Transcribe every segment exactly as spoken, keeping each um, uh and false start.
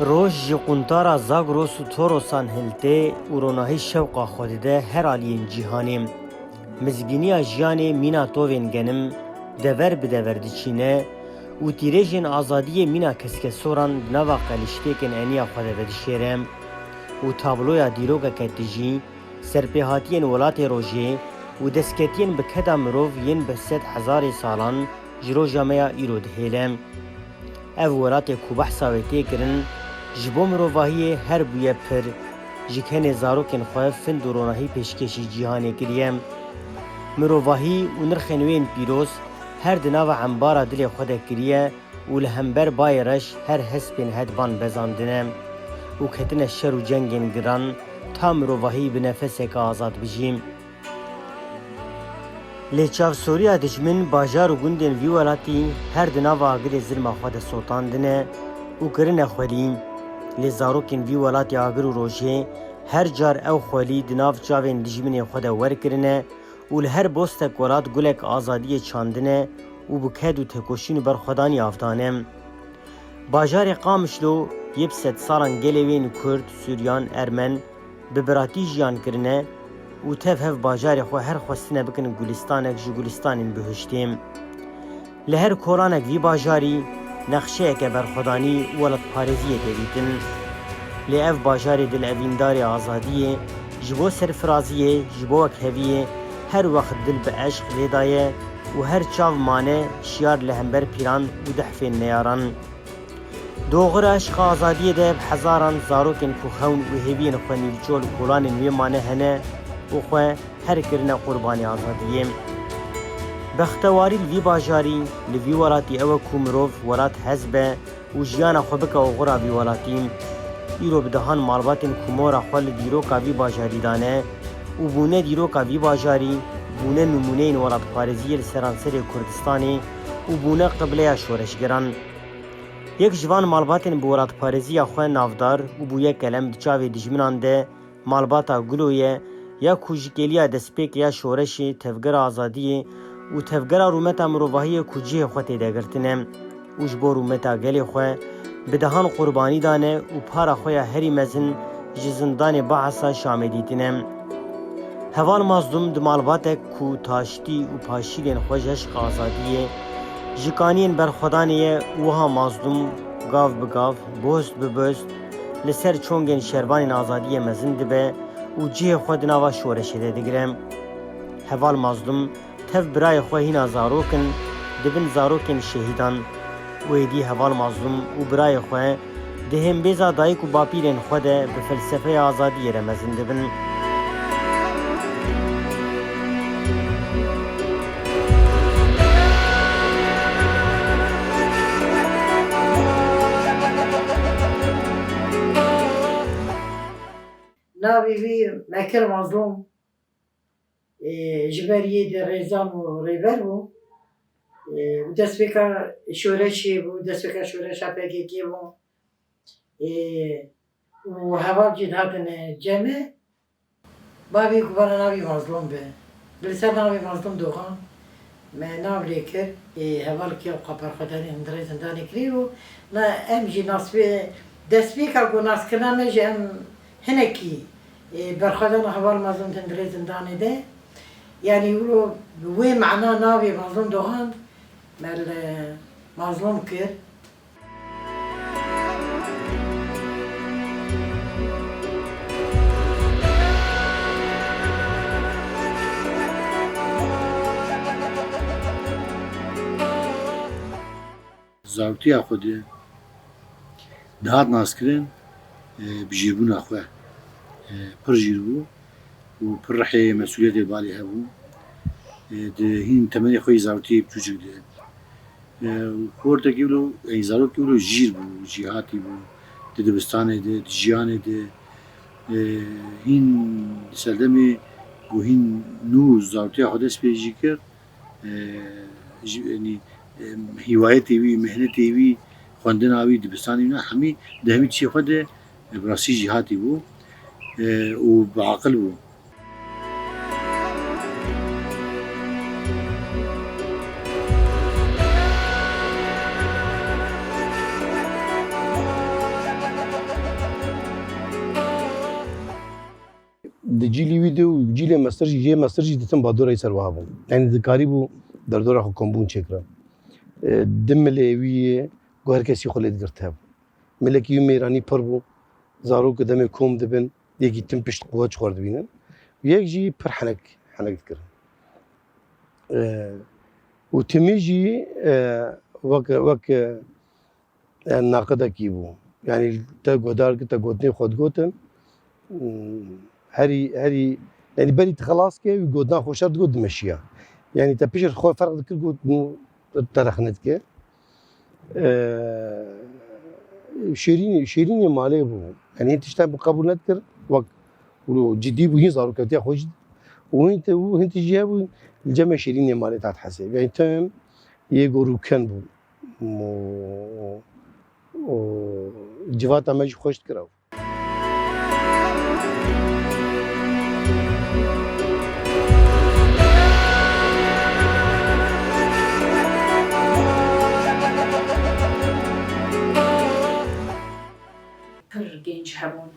Roj ji quntara Zagros û Torosan hiltê û ronahî şewqa xwe dide her aliyên cîhanê. Mizgîniya jiyanê mîna tovên genim, dever bi dever diçîne û tîrêjên azadiyê mîna keskesoran di nava qeliştêkên eniya xwe de vedişêre û tabloya dîrokeke tijî, serpêhatiyên welatê rojê û destketiyên bi keda mirov yên bi sed hezarê salan ji roja me ya îro dihêle. Ev welatê ku behsa wê tê kirin, ji bo mirovahiyê her bûye pir, ji kenê zarokên xwe find û ronahî pêşkêşî cîhanê kiriye. Mirovahî û nirxên wê yên pîroz her di nava embara dilê xwe de kiriye û li hember bayê reş her hespên hedban bezandine û ketine şer û cengên giran ta mirovahî bi nefeseke azad bijî. Lê çavsoriya dijmin bajar û gundên vî welatî her di nava agirê zilma xwe de sotandine û kirine xwelî. Lê zarokên vî welatî agir û rojê her car ew xwelî di nav çavên dijminê xwe de werkirine û li her bostek welat gulek azadiyê çandine û bi ked û têkoşîn û berxwedanî av dane. Bajarê Qamişlo yê bi sedsalan gelê wê yên Kurd, Suryan, Ermen, bi biratî jiyan kirine û tev hev bajarê xwe her xwestine bikin gulistanek ji gulistanên bihiştê. Li her kolanek vî bajarî nexşeyeke berxwedanî û welatparêziyê tê dîtin. Lê ev bajarê dilevîndarê azadiyê, ji bo serfiraziyê, ji bo wekheviyê her wext dil bi eşq lê daye û her çav mane şiyar li hember pîran û dehfên neyaran. Di oxira eşqa azadiyê de bi hezaran zarokên ku xewn û hêviyên xwe nîvco li kolanên wê mane hene û xwe her kirine qurbanê azadiyê. Bextewarî li vî bajarî, li vî welatî ew e ku mirov welat hez be û jiyana xwe bike oxira vî welatî. Îro bi dehan malbatên ku mora xwe li dîroka vî bajarî dane û bûne dîroka vî bajarî, bûne nimûneyên welatparêziyê li seranserê Kurdistanê û bûne qibleya şoreşgeran. Yek ji van malbatên bi welatparêziya xwe navdar û bûye kelem di çavê dijminan de malbata Gulo ye, ya ku ji kêliya destpêkê ya şoreşê, tevgera azadiyê û tevgera rûmeta mirovahiyê ku cihê xwe tê de girtine û ji bo rûmeta gelê xwe bi dehan qurbanî dane û para xwe ya herî mezin ji zindanê Baasa Şamê dîtine. Heval Mazlûm di malbatek ku taştî û paşîrên xwe ji eşqa azadiyê, ji kaniyên berxwedanê ye û wiha Mazlûm gav bi gav, bost bi bost li ser çongên şervanên azadiyê mezin dibe û cihê xwe di nava şoreşê de digire. Heval Mazlûm tev birayê xwe hîna zarok in, dibin zarokên şehîdan. Û êdî heval Mazlûm û birayê xwe di hêmbêza dayik û bapîrên xwe de bi felsefeya azadiyê re mezin dibin. Navê wî Mekir Mazlûm. Ê, ji ber yê de rêzan û rêber bû. Ê, û destpêka şoreşê bû, destpêka şoreşa P K K bû. Ê, û heval jî dihatine cem me. Bavê ku bana navê Mazlûm be. Li ser navê Mazlûm Dogan me nav lê kir. Ê, heval ki ew qaperxwedanê hundirê zindanê kirî û na em jî nasbê destpêka ku naskirina me jî em hinekî, ê, berxwedana heval Mazlûm hundirê zindanê de. Yanî wilo wê mana navê Mazlûm Dogan me li Mazlûm kir. Zaroktiya xwe de dihat naskirin, e, bi jêrbûna xwe, e, pir jêr bû û pir rihê mesûliyetê balê hebû. E, di hîn temenê xwe yê zaroktiye biçûçik de. E, û xortekî wilo, ey zarokî wilo jîr bû, jêhatî bû, di dibistanê de, di jiyanê de, e, hîn serdemê ku hîn nû zaroktiya xwe dest pê jî kir, e, ji, yanî, e, hîwayetê wî, mihnetê wî, xwendina wî, dibistanê wî, hemî di hemî tiştê xwe de, e, bi rastî jêhatî bû, e, û bi aqil bû. Di cîlî wî de û cîlê mestir jî, yê mestir jî ditin badora wî ser wiha bû. Yanî dikarîbû derdora xwe kombûn çêkira. E, di milê wî yê ku her kesî xwe lê digirt hebû. Milekî wî mêranî pir bû. Zarok ku demê kom dibin, yekî tim pişt quweç xwe dibînin. Yek jî pir henek, henek dikirin. E, û timî jî, e, wek, wek, e, e, naqidekî bû. Yanî te guhdar kir, te gotinê xwe digotin, hmm, herî, herî, yanî berî te xelas ke, wî gotina xwe şer digot dimeşiya. Yanî te pişt xwe ferq dikir, got, hmm, te rexne dike. E, şêrînê, şêrînê malê bû. Yanî hin tişta min qebûl nedikir, wek, û cidî bû, hin zarokatiya xwe jî. Û hin te, û hin tişt jî hebû, li cem me şêrînê malê tat hesê. Yanî tim yê gorûken bû. û, û civata me jî xweş dikir ew. Pir genc hebûn.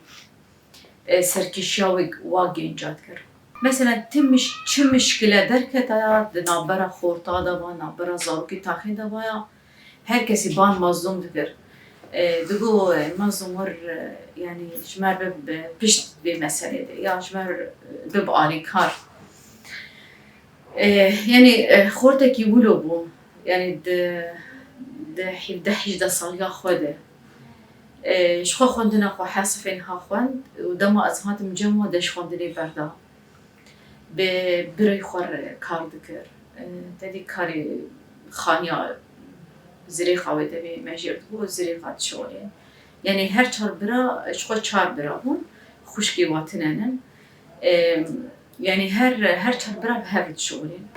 E, serkêşiya wê wa genca dikir. Mesela ti miş-, çi mişkile derkete ya di navbera xorta de va, navbera zarokê taxê de va ya, her kesî ban Mazlûm dikir. E, digo, e, Mazlûm wir, e, yanî ji me re bi, bi pişt vê meselê de, ya ji me re, e, bi, bi alîkar. E, yanî, e, xortekî wilo bû. Yanî di, di hevdeh hejdeh saliya xwe de. E, ji xwe xwendina xwe hesifên ha xwend û dema ez hatim cem wan de ji xwendinê berda. Bi birayê xwe re kar dikir. E, tevî karê xaniya zirêxa wê demê me jêr dibû, zirêxa dişolê. Yanî her çar bira, ji xwe çar bira bûn, xwişkê wa tune nin. E, Yanî her, her çar bira bi hev dişolîn.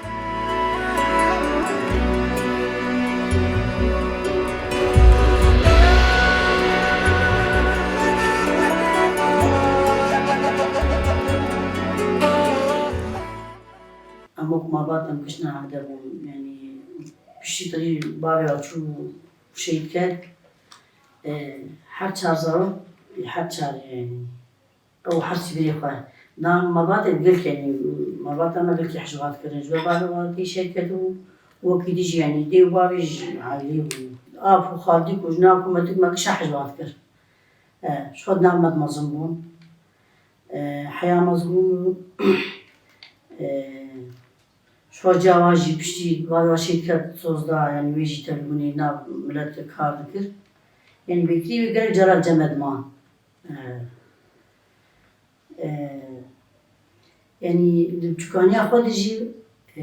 Em wek malbat em kiştina hev de bûn, yanî piştî tevî bavê wa çû şehîd ket, e, her çar zarok, her çar yanî. Ew her sî birê xwe. Na malbatê bi gilkê, yanî malbata me gilkê hijwa dikirin. Ji ber bavê wan tê şehîd ketibû, wekî dî jî, yanî dê û bavê ji aîleyê bûn. Ap û xaltîk û jina ku me tûk me kişa hijwa dikir. E, ji xwe di nav me de mezin bûn. E, heya mezin bûn û, e, ji xwe cawa jî piştî bavê wan şehîd ket, soz da, yanî wê jî telebûnê nav milet kar dikir. Yanî bêtirî wê gelek cara li cem me diman. E, e, yanî di biçûkaniya xwe de jî, e,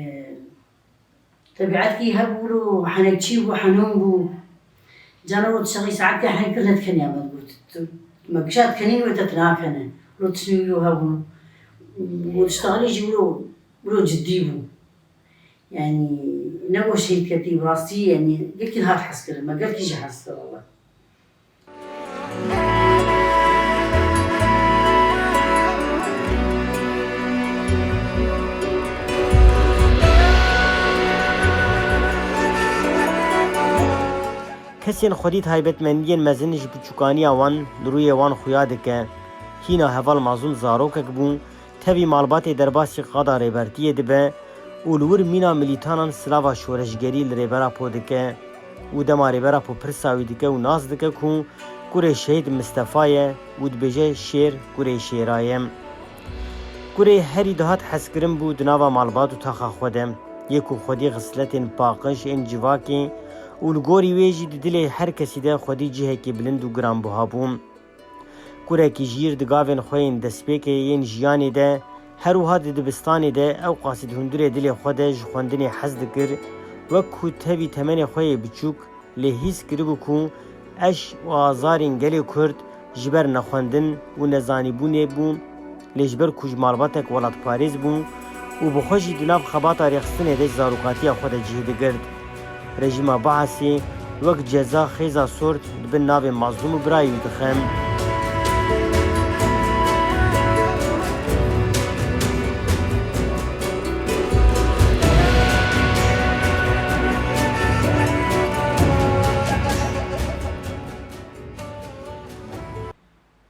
tebîetkî hebû, wilo henekçî bû, henûn bû. Cana wilo dişexî saetkê henek kir, nedikeniya me digot. Tu, me kişa dikenîn wê te tu nakene. Wilo tiştê wilo hebû. Wilo diştexilî jî wilo, wilo cidî bû. Yanî ne ku şehîd ketî, bi rastî, yanî gelkî hat hez kirin. Me gelkî jî hez kir wele. Kesên xwedî taybetmendiyên mezin ji biçûkaniya wan li rûyê wan xuya dike. Hîna heval Mazlûm zarokek bû, tevî malbatê derbasî qada rêbertiyê dibe û li wir mîna milîtanan silava şoreşgerî li Rêber Apo dike û dema Rêber Apo pirsa wî dike û nas dike ku kurê şehîd Mistefa ye û dibêje şêr kurê şêra ye. Kurê herî dihat hezkirin bû di nava malbat û taxa xwe de, yê ku xwedî xisletên paqij ên civakê û li gorî wê jî di dilê her kesî de xwedî cihekî bilind û giranbuha bû. Kurekî jîr di gavên xwe yên destpêkê yên jiyanê de, her wiha di dibistanê de ewqasî di hundirê dilê xwe de ji xwendinê hez dikir, wek ku tevî temenê xwe yê biçûk lê hîs kiribû ku eş û azarên gelê Kurd ji ber nexwendin û nezanîbûnê bû, lê ji ber ku ji malbatek welatparêz bû û bi xwe jî di nav xebata rêxistinê de ji zarokatiya xwe de cih digirt. Rejîma Baasê wek ceza xêza sor di bin navê Mazlûm û birayê wî dixe.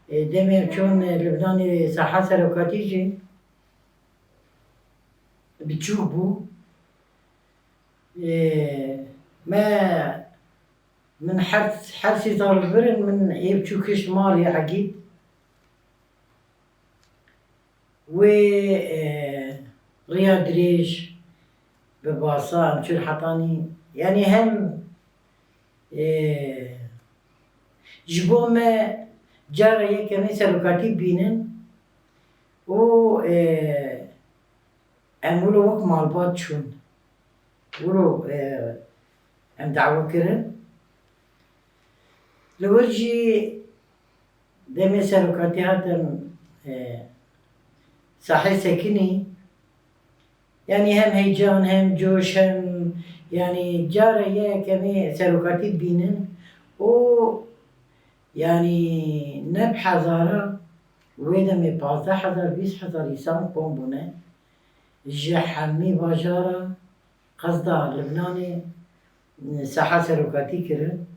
E, demê em çûn, e, Libnanê saha serokatî jî biçûk bû. E, me, min her, her sê sal li vir in, min ê biçûk kişt malê Egîd. Wê, e, rêya dirêj bi basa em çûn hetanî, yanî hem, e, ji bo me cara yekemîn serokatî bînin û, e, em wilo wek malbat çûn. Wilo, e, em dawa kirin. Li wir jî demê serokatî hatin, e, sahê sekinî, yanî hem heyecan, hem coş, hem, yanî cara yekemîn serokatî bînin û, yanî ne bi hezara, wê demê pazdeh hezar, bîst hezar însan kom bûne. Ji hemî bajara qezda Libnanê saha serokatî kirin.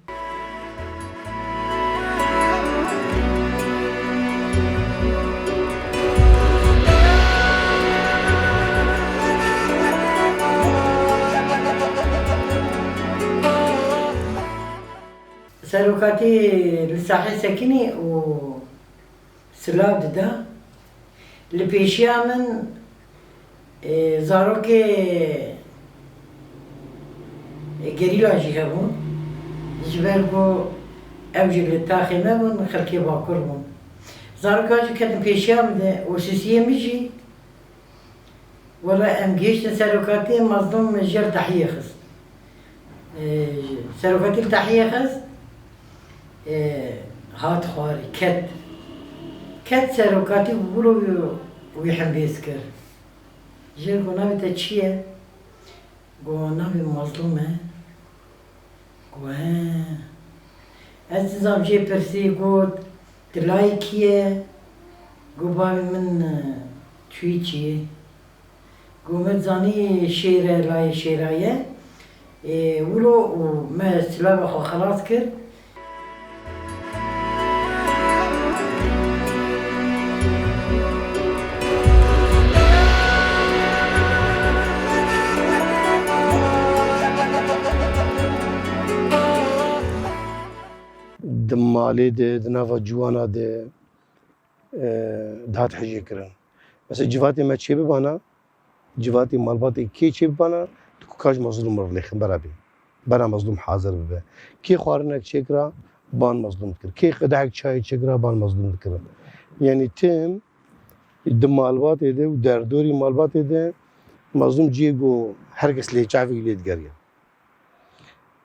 Serokatî li sahê sekinî û silav dida. Li pêşiya min, e, zarokê, e, gerîla jî hebûn. Ji ber ku ew jî li taxê me bûn, xelkê Bakur bûn. Zaroka jî ketin pêşiya min de û sisiyê min jî Wele em gihiştin serokatî, Mazlûm ji yer tehiyê xist. Ee, serokatî li tehiyê xist, ee, hat xwarê, ket. Ket serokatî wilo wî, wî hembêz kir. Jê got, "Navê te çi ye?" Got, "Navê Mazlûm e." Got, "He." Ez nizam jê pirsî, got, "Tu layê kî ye?" Got, "Bavê min, e, Twîçî ye." Got, "Me zanî şêr e, layê şêra ye." Ê, wilo û me silava xwe xelas kir. Di malê de, di nava ciwana de, e, dihat hejê kirin. Mesela civatê me çê bibana, civatê malbatê kê çê bibana, tu ku kaj Mazlûm mirlêxin bera bê. Bera Mazlûm hazir bibe. Kê xwarinek çêkira, ban Mazlûm dikir. Kê qedehek çayê çêkira, ban Mazlûm dikir. Yanî tim di malbatê de û derdorî malbatê de Mazlûm cihê ku her kes lê çavê wî lê digeriya.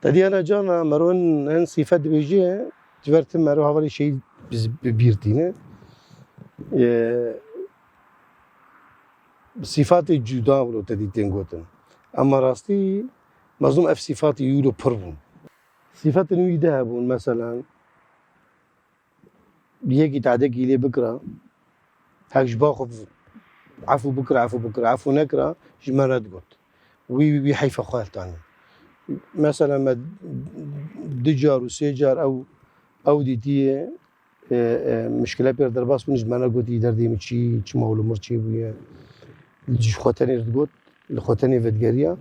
Te diyana cana mero hin, hin sîfet dibêje, ji ber tim mero hevalê şehîd bi, bi bîr tîne. Ee, sîfatê cuda wilo te dî tên gotin. Ema rastî Mazlûm ev sîfatê wilo pir bûn. Sîfetên wî de hebûn, meselen, yekî tadekî lê bikira, hek ji ba xwe efû bikira, efû bikira, efû nekira, ji me re digot. Wî, wî, wî heyfa xwe tanî. Mesela me du car û sê car ew, ew dîtiye, e, e, mişkile pêr derbas bûn, ji me re gotî derdê min çi, çima wilo mir çêbûye. Ji xwe tenê digot, li xwe tenê vedigeriya,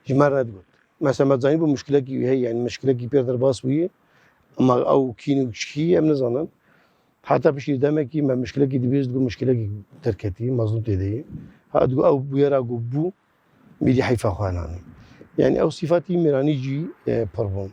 ji me re digot. Mesela me zanîbû mişkilekî wî heye, yanî mişkilekî pêr derbas bûye, ema ew kîn û çi kî ye, em nizanin. Heta piştî demekî me mişkilekî dibêst, digot mişkilekî derketî, Mazlûm tê de ye. Ha, digot ew bûyera ku bû, mêrî heyfa xwe nanî. Yanî ew sîfatî mêranî jî, e, pir bûn.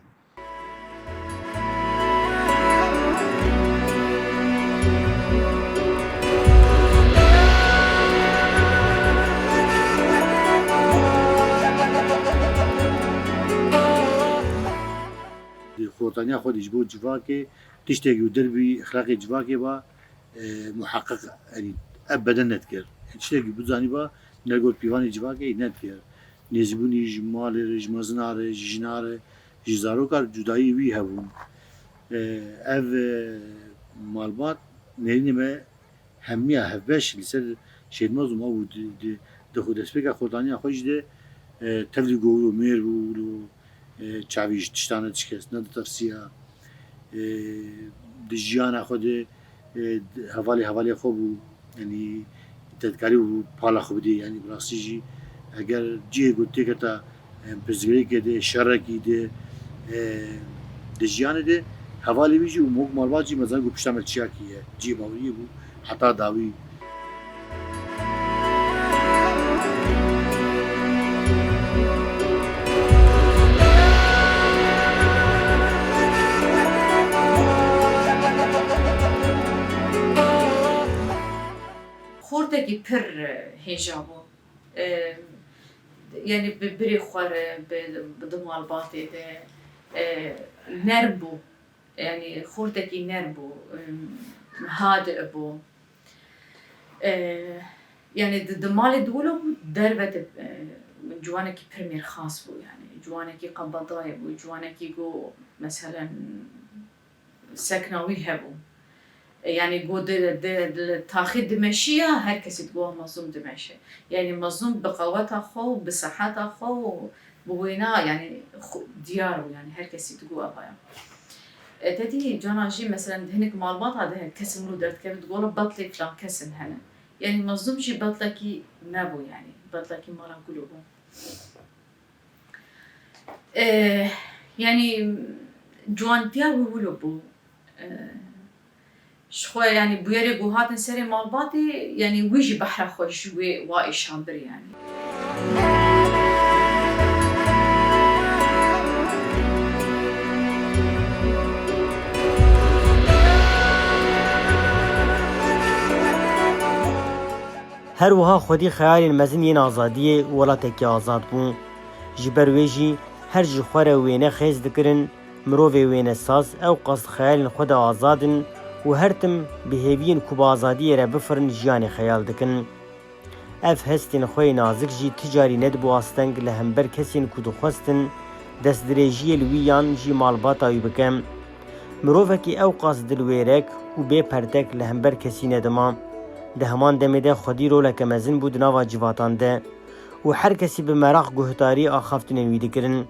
Di xortaniya xwe de ji bo civakê tiştekî û derbî exlaqê civakê ba, e, muheqeq, yanî ev beden nedikir. Tiştekî bizanî ba, negot pîvanê civakê nedikir. Nêzîbûnî ji malê re, ji mezina re, ji jina re, ji zaroka re cudayî wî hebûn. E, ev, e, malbat nêrînê me hemiya hevbeş li ser Şehîd Mazlûm û di, di, di xwe destpêka xortaniya xwe jî de, e, tevlî govro mêr bû, wilo, e, çavî ji tiştane şikest neditirsiya. E, di jiyana xwe de Hevalê hevalê xwe bû, yanî te dikarî û pala xwe bidê. Yanî bi rastî jî eger cihê ku têketa, e, pirsgirêkê de, şerekî de, e, di jiyanê de, hevalê wî jî û mok malbat jî mezan ku pişta me çiyakî ye. Cihê baweriyê bû heta dawî. Xortekî pir, e, hêja bû. E, yanî bi birê xwe re, bi, bi di malbatê de, e, nerm bû. Yanî xortekî nerm bû, e, hadi bû. E, yanî di, di malê diwilo bû, derve de, e, ciwanekî pir mêrxas bû, yanî ciwanekî qebedayê bû, ciwanekî ku, meselen, sekna wî hebû. E, yanî ku di, di, di taxê dimeşiya, her kesî digo Mezlûm dimeşe. Yanî Mezlûm bi qeweta xwe û bi seheta xwe û bi wêna, yanî xwe, diyar bû, yanî her kesî digo evaya. E, te dî cana jî, meselen, di hinek malbata de kesên wilo derdikeve, digo wela betlê filan kesin hene. Yanî Mezlûm jî betlekî nebû, yanî betlekî mala Gulo bû. E, yanî ciwantiya wî wilo bû. E, ji xwe, yanî bûyerê ku hatin serê malbatê, yanî wî jî behra xwe ji wê wa îşan bir, yanî. Her wiha xwedî xeyalên mezin yên azadiyê û welatekî azad bû. Ji ber wê jî her ji xwe re wêne xêz dikirin, mirovê wênesaz ew qas di xeyalên xwe de azad in û her tim bi hêviyên ku bi azadiyê re bifirin jiyanê xeyal dikin. Ev hestên xwe yê nazik jî ti carî nedibû asteng li hember kesên ku dixwestin destdirêjiyê li wî yan jî malbata wî bike. Mirovekî ew qas dilwêrek û bê pertek li hember kesî nedima. Di heman demê de xwedî roleke mezin bû di nava civatan de û her kesî bi meraq guhdarî axaftinên wî dikirin.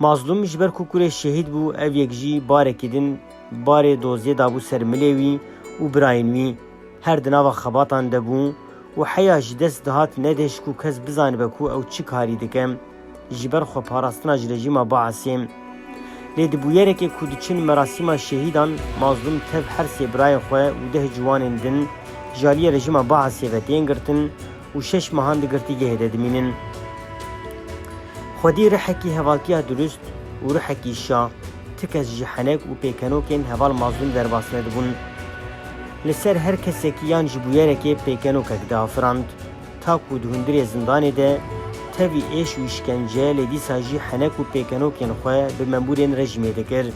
Mazlûm ji ber ku kurê şehîd bû, ev yek jî barekî din barê doziyê dabû ser milê wî û birayên wî. Her di nava xebatan de bû û heya ji dest dihat nedihişt ku kes bizanibe ku ew çi karî dike ji ber xwe parastina ji rejîma Baasê. Lê di bûyerekê ku diçin merasîma şehîdan, Mazlûm tev her sê birayên xwe û deh ciwanên din ji aliyê rejîma Baasê ve tên girtin û şeş mehan di girtîgehê de dimînin. Xwedî rihekî hevaltiya durust û rihekî şa, ti kes ji henek û pêkenokên heval Mazlûm derbas nedibûn. Li ser her kesekî yan ji bûyerekê pêkenokek diafirand. Ta ku di hundirê zindanê de tevî êş û îşkence, lê dîsa jî henek û pêkenokên xwe bi memûrên rejîmê dikir.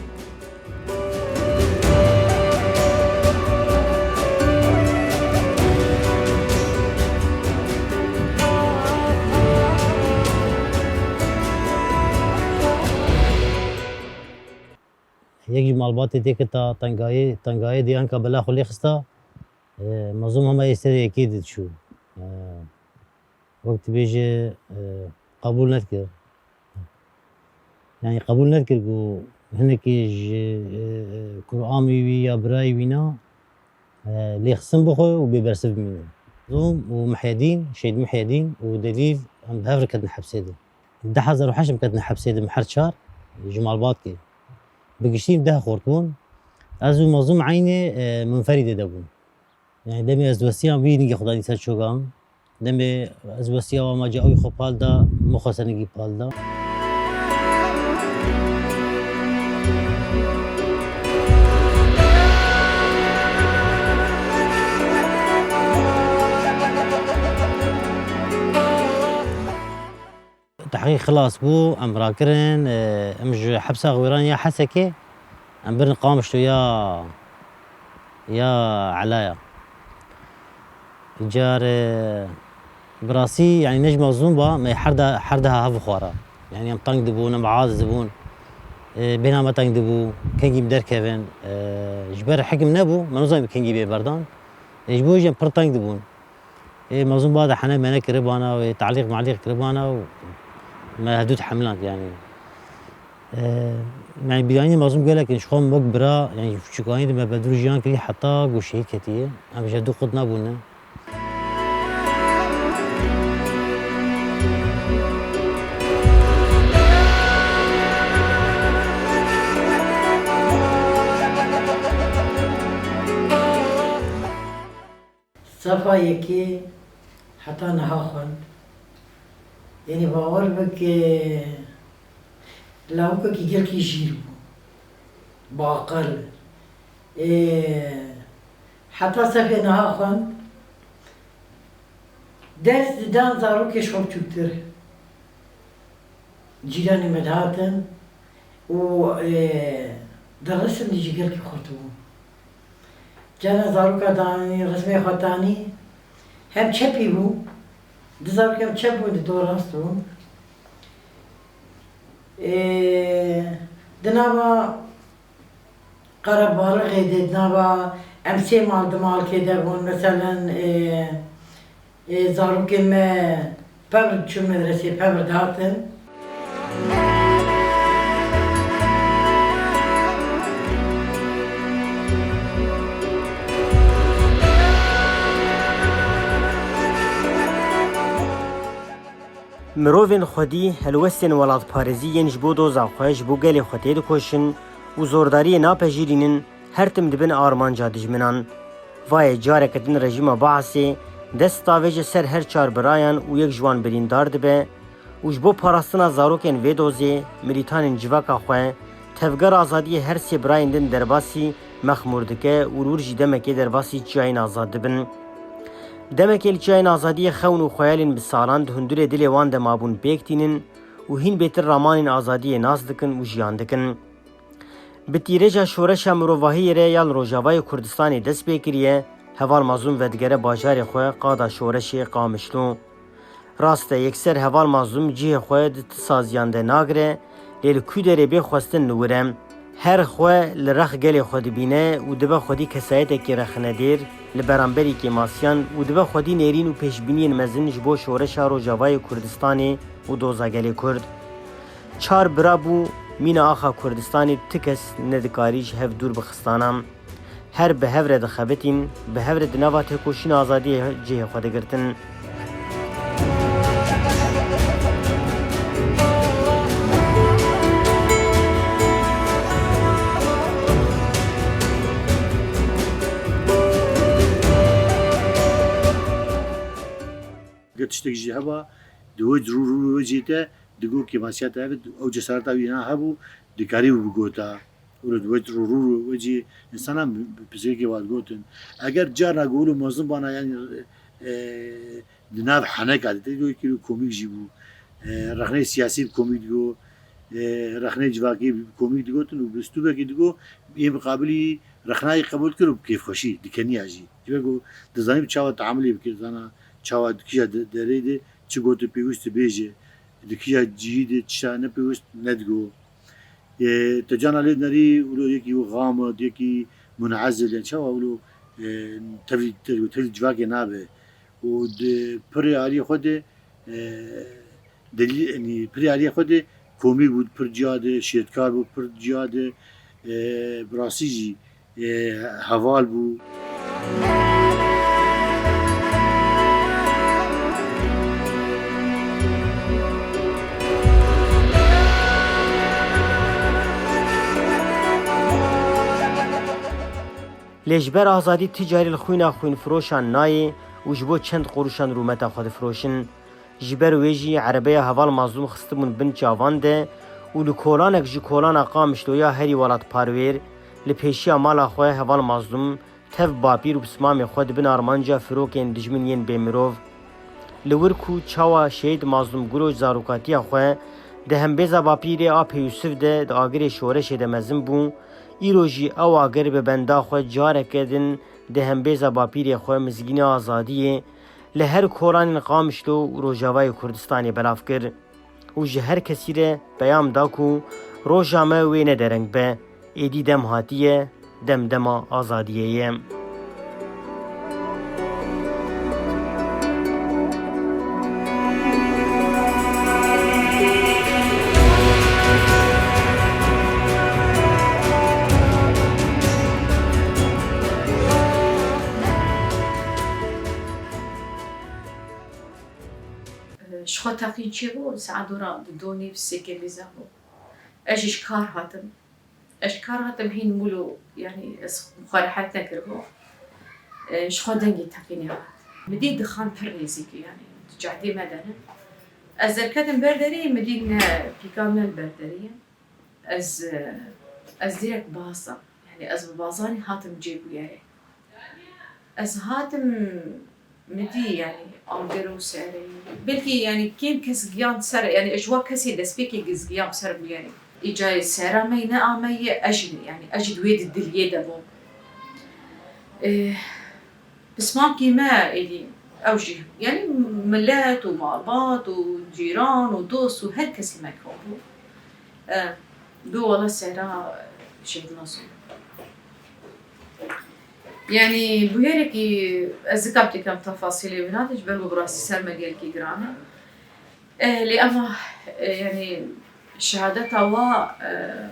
Yek ji malbatê têkita tengayê, tengayê diyanka bila xwe lê xista. E, Mazlûm hema yê serê yekê diçû. E, wek dibêje, e, qebûl nedikir. Yanî qebûl nedikir ku hinekî ji, e, e, kuramî wî ya birayê wî na, e, lêxistin bixwe û bêbersiv bimîne. Mazlûm û Mihyedîn, Şehîd Mihyedîn û Delîl em bi hev re ketin hepsê de. Du hezar û heşt em ketin hepsê de, em her çar ji malbatkê. Bi giştî em deh xort bûn. Ez û Mazlûm eynê, e, Munferîdê de bûn. Yanî demê ez westiya wî nigê xwe danî ser çoka min. Demê ez westiya wa maca ew xwe pal da, min xwe ser nigî pal da. Tehqîq xilas bû, em rakirin, e, em ji hepsa Xwêran ya Hesekê, em birin Qamişlo ya, ya Elaya. Îcar, e, bi rastî, yanî ne ji Mazlûm ba, me her da, her daha hev xwara. Yanî em teng dibûn, em aciz dibûn. E, bêhna me teng dibû, kengî em derkevin. E, ji ber hekim nebû, me nizanî bi kengî bê berdan. E, ji bo jî em pir teng dibûn. Ê, Mazlûm ba de hene me nekiribana wê, talîq malîq kiribana û me hevdû dihemiland, yanî. E, yani bîranînê Mazlûm gelek in, ji xwe wek bira, yani ji piçûkanî de me bi dûr jiyan kirî heta ku şehîd ketiye. Em ji hev du qut nebûne. Sefa yekê heta niha xwend. Yanî bawer bike, lawikekî gelkî jîr bû. Bi aqil. Ê, heta sefê niha xwend. Ders didan zarokê ji xwe biçûktir. Cîranê me dihatin û, ê, di resim de jî gelkî xurt bû. Cana zaroka danî, resmê xwe tanî, hem çepî bû, di zarok hem çep bû, di do rast bû. Ê, di nava Qerebalixê de, di nava em sê mal di malkê de bûn, meselen, ê, ê, zarokên me pevr diçûn medresê, pevr dihatin. Mirovên xwedî helwestên welatparêzî yên ji bo doza xwe, ji bo gelê xwe têdikoşin û zordariyê napejirînin, her tim dibin armanca dijminan. Va yê careke din rejîma Baasê dest davêje ser her çar birayan û yek ji wan birîndar dibe û ji bo parastina zarokên vê dozê, milîtanên civaka xwe, Tevgera Azadiyê her sê birayên din derbasî Mexmûr dike û li wir jî demekê derbasî Çiyayên Azad dibin. Demekê li Çiyayên Azadiyê xewn û xeyalên bi salan di hundurê dilê wan de mabûn pêk tînin û hîn bêtir ramanên azadiyê nas dikin û jiyan dikin. Bi tîrêja şoreşa mirovahiyê re ya li Rojavayê Kurdistanê dest pê kiriye, Heval Mazlûm vedigere bajarê xwe, qada şoreşê Qamişlo. Rast e, yekser Heval Mazlûm cihê xwe di ti saziyan de nagire, lê li kû derê bê xwestin li wir e. Her xwe li rex gelê xwe dibîne û dibe xwedî kesayetekî rexnedêr li beramberî kêmasiyan û dibe xwedî nêrîn û pêşbîniyên mezin ji bo şoreşa Rojavayê Kurdistanê û doza gelê Kurd. Çar bira bû, mîna axa Kurdistanê ti kes nedikarî ji hev dûr bixistana. Her bi hev re dixebitîn, bi hev re di nava têkoşîna azadiyê cihê xwe digirtin. Ger tiştek jî heba, di wê rû, rû wê cihê te, digo kêmasiyeta ev, ew cesareta wî hena hebû, dikarî wî bigota. Wilo di wê rû, rû wê cihê, insana bi, bi pirsgirêkê wa digotin. Eger carna ku wilo mezin bana, yanî, e, di nav heneka de, te digo kî komîk jî bû. E, rexneyê siyasî bi komîk digo, e, rexneyê civakî bi komîk digotin û bi stûbekî digo, yên miqabilî rexnayê qebûl dikir û bi kêfxweşî dikeniya jî. Ji ber ku dizanî bi çawa teamulê bikir, zana çawa di kîja de-, derê de çi gotin pêwîst dibêje, di kîja cihî de tişta ne pêwîst nedigo. E, te cana lê nerî wilo yekî wî xamid, yekî munezil, yani çawa wilo, e, tevlî, tevlî, tevlî civakê nabe. Û di pirê aliyê xwe de, e, delî-, yanî pirê aliyê xwe de komîk bû, pir ciya de şêdkar bû, pir ciya de, e, bi rastî jî, e, heval bû. Lê ji ber azadî ti carî li xwîna xwînfiroşan nayê û ji bo çend quruşan rûmeta xwe difiroşin. Ji ber wê jî erebeya Heval Mazlûm xistibûn bin çavan de û li kolanek ji kolana Qamişlo ya herî welatparwêr, li pêşiya mala xwe Heval Mazlûm tev bapîr û pismamê xwe di bin armanca firokên dijmin yên bêmirov. Li wir ku çawa Şehîd Mazlûm Guro zarokatiya xwe di hembêza bapîrê Apê Yûsif de di agirê şoreşê de mezin bû, îro jî ew agir bi benda xwe careke din di hembêza bapîrê xwe Mizgîna Azadiyê li her kolanên Qamişlo û Rojavayê Kurdistanê belav kir û ji her kesî re peyam da ku roja me wê ne dereng be, êdî dem hatiye, dem dema azadiyê ye. Ji xwe teqîn çêbû, saet dora di do nîv sê kevî zehmo. Ez jî ji kar hatim. Ez ji kar hatim hîn mûlo, yanî ez xwe rehet nekiribû. E, ji xwe dengê teqînê hat. Min dî dixan pir nêzîk e, yanî di cehdê me de ne. Ez derketim ber derê, min dî ne pîka me li ber derê ye. Ez, e, ez direk bazam. Yanî ez bi bazanî hatim cê bûyerê. Ez hatim min dî, yanî, agir û serê. Belkî, yanî, kêm kes giyan ser, yanî, ez ji wa kesê destpêkê giz-, giyam ser bûyerê. Îca sera me ne ameye, ez jî, yanî, ez jî di wê di diliyê de bûm. Eh, Pismankî me êdî, ew jî, yanî, milet û malbat û cîran û dost û her kesî me kom bû. Eh, Dû wala sera Şehîd Masûm. Yanî bûyerekî ez zikam têkem tefasîlê wina de, ji ber ku bi rastî ser me gelkî giran e. Eh, lê ema, eh, yanî şehadeta wa, eh,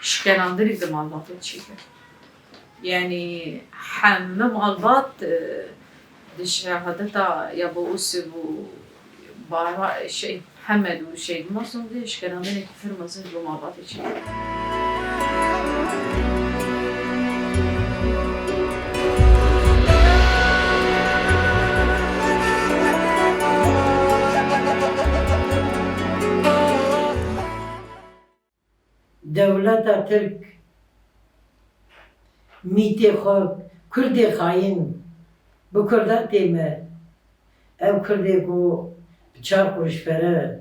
şikenandinê di malbatê çêkir. Yanî heme malbat, eh, di şehadeta ya bo Usif û Bara-, şey, Hemed û Şehîd Masûm de şikenandinekî pir mezin ji bo malbatê çêkir. Dewleta Tirk mîtê xwe, Kurdê xayîn, bi Kurda tême. Ew Kurdê ku bi çar qurûş pere,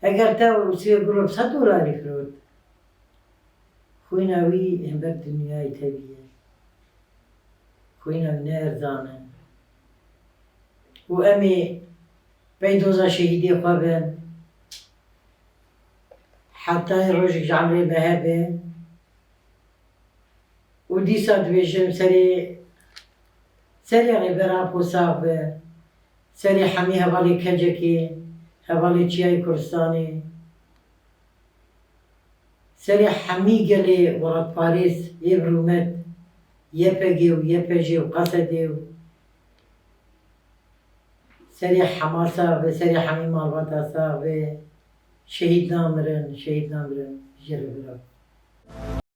eger te Usifê Gulû bi sed dolarî firot, xwîna wî hember dinyayê tevî ye. Xwîna wî ne erzan e. Û em ê pey doza şehîdê xwe bin, hetayê rojek ji emrê me hebe. Û dîsa dibêjim serê, serê Rêber Apo sax be, serê hemî hevalê kecekê, hevalê Çiyayê Kurdistanê, serê hemî gelê welatparêz yê bi rûmet, Y P G û Y P J û Q S D û serê hema sax be, serê hemî malbata sax be. Şehîd namirin, şehîd namirin, ji Rêber Apo.